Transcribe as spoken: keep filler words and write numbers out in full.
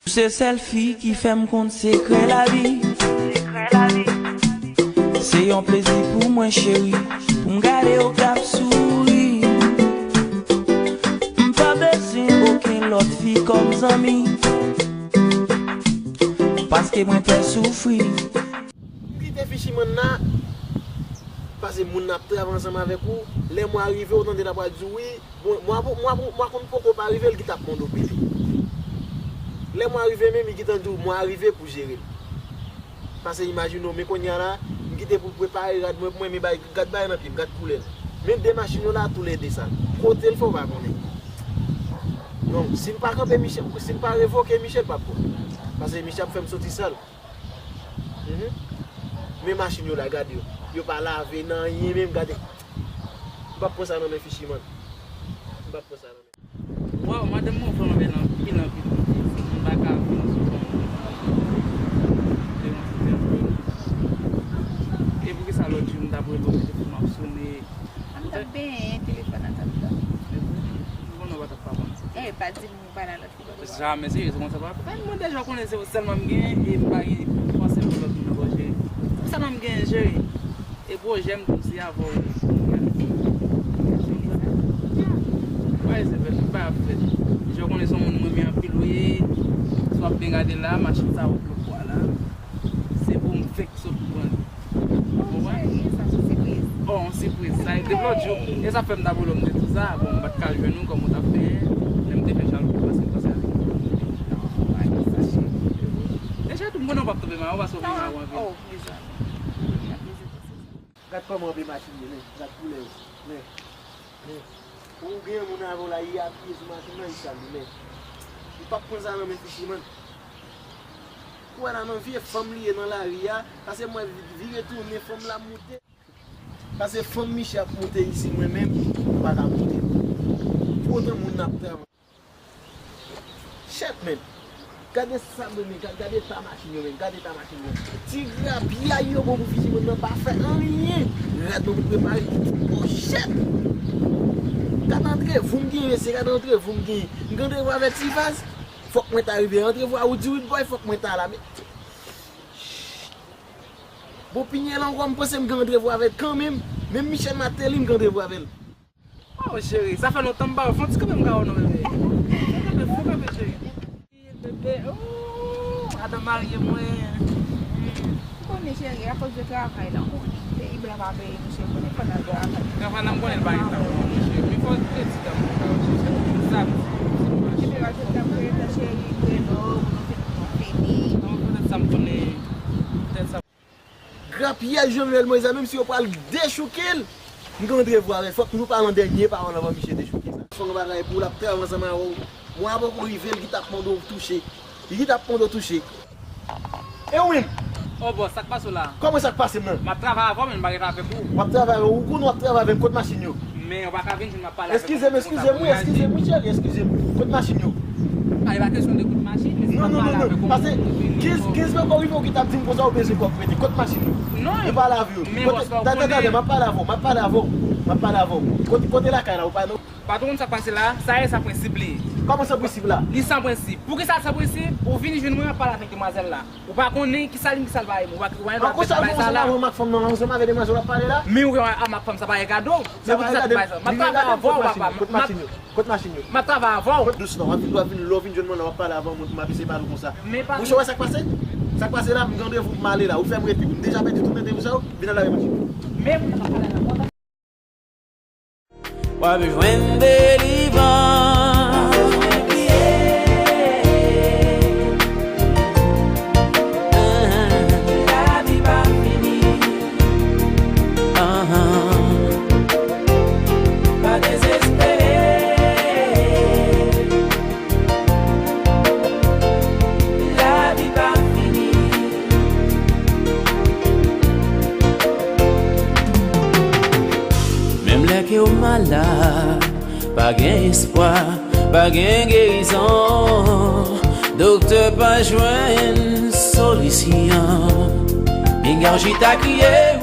Se sèl fi ki fè m konn sekrè lavi. Se yon plezi pou mwen, cheri, pou m gade w k ap souri. M pa bezwen okenn lòt fi kòm zanmi, paske mwen pè soufri. M kite fichimann nan, paske moun nan ap travay ansanm avèk ou. Lè mwa rive, ou tande l ap pral di w, wi, bon, mwa, mwa, mwa konn poko pa rive, l gentan ap mande w pete. Lè mwa rive menm, li gentan di w, mwa rive pou jere l. Paske imajine w, men kounye a la, m kite pou prepare rad mwen pou mwen, men bay, gad bagay nan pye m, gad koulè l. Men de machin yo la, toulède sal. Kote l fè, w pa konnen. Donk, si m pa kanpe Michel, si m pa revoke Michel, p ap bon. Paske Michel ap fè m soti sal. Mhm. Men machin yo la, gade yo. Yo pa lave nan anyen menm, gade. M p ap pran sa nan men fichimann. M p ap pran sa nan men. Waw, madanm mwen vrèman bèl anpil, anpil, anpil. M pa ka vin sou kòm. E poukisa lòt jou m t ap rele w, telefòn m ap sone? M t ap benyen, telefòn nan t ap tan. Ou konnen w pa t ap pa konn. Eh, pa di m ou pa la lòt. Jamè, serye, se konsa pa fè. Mwen deja konnen se ou sèlman m genyen e m pa gen panse pou lòt moun ankò, cheri. Se ou sèlman m genyen, cheri. E pwojè m tou se avè w. Mwen se fèt, tout bagay ap fèt. Jan w konnen se yon moun mwen renmen anpil ou ye. Si w ap byen gade la, machin sa w ap pran la. Se pou m fèk sot pran li. Ou konprann? Sa se sipriz. Oh, yon sipriz. Sa e depi lòt jou. E sa fè m ta pran lòm de tou sa. Bon, m pa t ka jwenn ou kòm ou t ap fè. Men m te fè chal pou pase, pase avèk ou. Deja tou m konnen w p ap twonpe m, ou pa twonpe m anpil. Oh, mezanmi. Gad kòman anpe machin yo, men. Gad koulè yo. Men. Men. Ou gen moun avè w la, li apiye sou machin nan, li sal li, men. Li p ap pran sa nan men fichimann. Ou wè la nan vye fanm li ye nan lari a, paske mwen vire tounen fanm la moute. Paske fanm Miche ap moute isi, mwen menm, m pa ka moute. Pou otan moun nan ap travay. Shit, men. Gade sa, men, men, gade, gade eta machin yo, men, gade eta machin yo. Ti grapyay yo bon pou fichimann nan pa fè anyen. Rad mwen pou prepare. Oh, shit. Gade randevou m genyen, mesye, gade randevou m genyen. M gen randevou avèk Ti Vaz. Fòk mwen ta rive. Randevou a ou di wi, boy, fòk mwen ta la. Men, bon, Pinyèl ankò, m panse m gen randevou avè l kanmenm. Menm Michel Martelly, m gen randevou avè l. Oh, cheri, sa fè lontan m pa wè w. Fè yon ti kanpe m ka wè w non, bebe. Fè kanpe, fè kanpe, cheri. Bebe, oh, madanm marye mwen. Ou konnen, cheri, akoz de travay la, ou konnen. Peyi blan pa peye nou, cheri. Konnen fò n al travay. Travay la, m konnen l pa gen tan pou mwen, cheri. Men fò w kite ti tan pou mwen, cheri. Sa m di, se pa cheri. Epi, w ap fè tan pou rete, cheri, Greno, pou nou fini. Non, poutèt sa m konnen, poutèt sa. Grapyay Jovenel Moïse la, menm si yo pral dechouke l, m gen randevou avè l. Fòk nou pale an dènye pawòl anvan misye dechouke sa. Fè yon bagay pou l ap travay ansanm avè w. Mwa poko rive, l ki t ap mande w touche. Li ki t ap mande w touche. E ou menm? Oh, bòs, sa k pase w la? Kòman sa k pase m nan? M ap travay avè w, men m pa rete avèk ou. W ap travay avè w, ou konnen w ap travay avè m, kot machin yo? Men ou pa ka vin jwenn m ap pale avèk ou konsa pou reyaji. Eskize m, eskize m, wi, eskize m, cheri, eskize m. Kot machin yo? A, e pa kesyon de kout machin, men si m ap pale avèk ou, ou vin. Non, non, non, non, paske kenz, kenz poko rive, ou gentan ap di m konsa, ou bezwen kòb prete. Kot machin yo? Non, ou pale avè yo. Men bòs la, ou konnen. Tande, tande, m ap pale avè w, m ap pale avè w, m ap pale avè w. Kote, kote lakay la, ou pa non? Patwon, sa k pase la, sa e sa prensip li. Kòman san prensip la? Li san prensip. Poukisa l san prensip? Ou vin jwenn mwen, m ap pale avèk demwazèl la. Ou pa konnen ki sa l, ki sa l pa ye. Ou pa, ou pa gen dwa fè bay sa la. An konsa, ou ansanm avè m ak fanm nan, ou ansanm avè demwazèl w ap pale la? Men ou gen a m ak fanm, sa pa ye gado. Men poukisa l bay sa? M ap travay avè w, papa. Kot machin yo? Kot machin yo? M ap travay avè w. Dousman, w ap vin, w ap vin, lè w vin jwenn mwen la, w ap pale avè w, mwen, m ap eseye pale w konsa. Monchè, w wè sa k pase? Sa k pase la, m gen randevou pou m ale la. Ou fè m rete. M deja pèdi tout randevou sa yo. Vin al lave machin yo. Men poukisa m ap pale avè w? W ap jwenn delivrans. Lavi pa fini. Pa dezespere. Lavi pa fini. Menm lè ke w malad, pa gen espwa, pa gen gerizon. Doktè pa jwenn solisyon. Pinga w chita kriye,